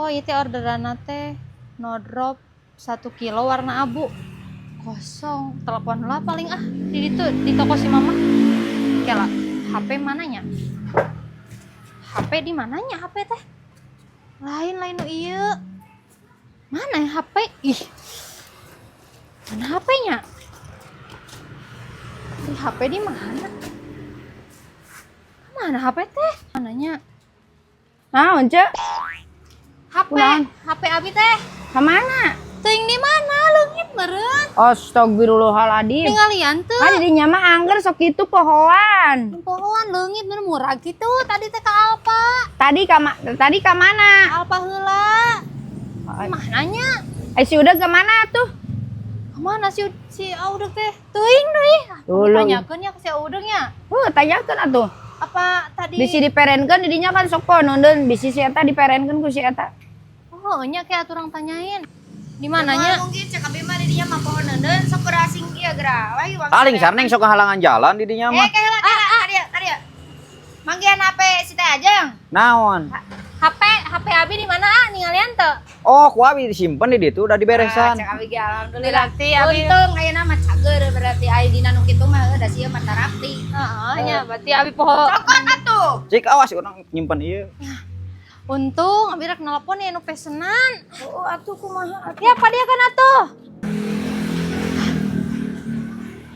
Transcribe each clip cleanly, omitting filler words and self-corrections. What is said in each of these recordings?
Oh, itu orderan teh no drop 1 kilo warna abu. Kosong. Telepon lah paling ah di itu di toko si mama. Kela, HP mananya? HP di mananya HP teh? Lain lain nu ieu. Mana ya HP? Ih. Mana HP-nya? Di HP di mana? Mana HP teh? Mananya? Naon, Cek? HP, Kunaon? HP abi teh. Ka mana? Teuing di mana leungit meureun? Astagfirullahaladzim. Tinggalian tuh. Ah, didinya mah angger sok kitu pohoan. Pohoan leungit bener murah gitu tadi teh ka Alfa. Tadi ka mana? Alfa heula. Mananya? Eh, si udah ke mana tuh? Kemana si si Audek teh? Teuing deui. Tuluy. Tanyakeun nya ke si Audek nya. Heuh, tanyakeun atuh. Apa tadi? Bisi diperenkeun didinya kan sok poho bisi si eta diperenkeun ku si eta. Oh, nya kayak atuh urang tanyain. Di mananya? Mungkin cek abi mah didinya mah poho neundeun sok berasing ieu geura. Wah, wangi. Paling sarneng sok halangan jalan di dinya Eh, mah. kela kela kadieu kadieu. Manggihan HP si teh Ajeng. Naon? HP HP abi di mana ah? Ningalian teu? Oh, ku abi disimpen di ditu udah diberesan. Ah, cek abi ge alhamdulillah. Berarti abi Untung ayeuna mah cager berarti aya dina nu kitu mah heuh da sieun mah tarapti. Heeh, nya berarti abi poho. Cokot atuh. Cik awas urang nyimpen ieu. Untung abi rek nelpon ya nu pesenan. Oh, atuh kumaha atuh. Ya apa dia kan atuh?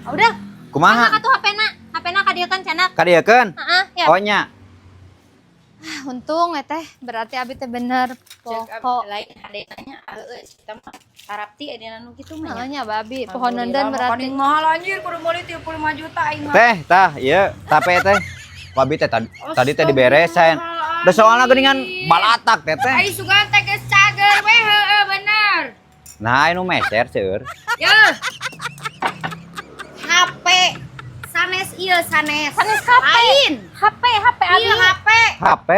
Ah, udah. Kumaha? Atuh HP-na. HP-na ka dieu kan canak. Kadieukeun? Heeh, ya. Oh nya. Ah, untung ya teh, berarti abi teh bener Cek poho. abi lain hadena heueuh si eta mah tarapti aya nu kitu mah. Heeh nya babi, poho neundeun berarti. Paling mahal anjir kudu meuli 35 juta aing mah. Teh, tah, ieu tape teh. Ku abi teh tadi tadi teh diberesan. Da soalna geuningan balatak teh teh. Ai sugan teh geus cager we heueuh bener. Nah, anu meser seueur. Ye. HP sanes ieu sanes. Sanes HP. Lain. HP HP abi. Ieu HP. HP.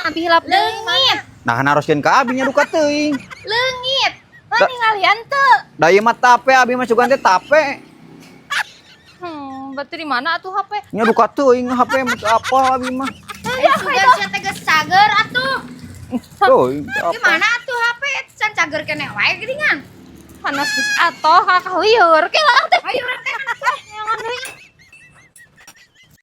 Abi hilap deui mana? Nah, naroskeun ka abi nya duka teuing. Leungit. Mah ningalian teu. Da ieu mah tape abi mah sugan teh tape. Berarti di mana atuh HP? Nya duka teuing HP mah teu apa abi mah. Ai sugan sia teh geus cager atuh. Teuing teu apa. Gimana atuh HP can cager keneh wae geuningan. Panas geus atoh kakak lieur ke lah teh. Ayo urang teh. Yang deui.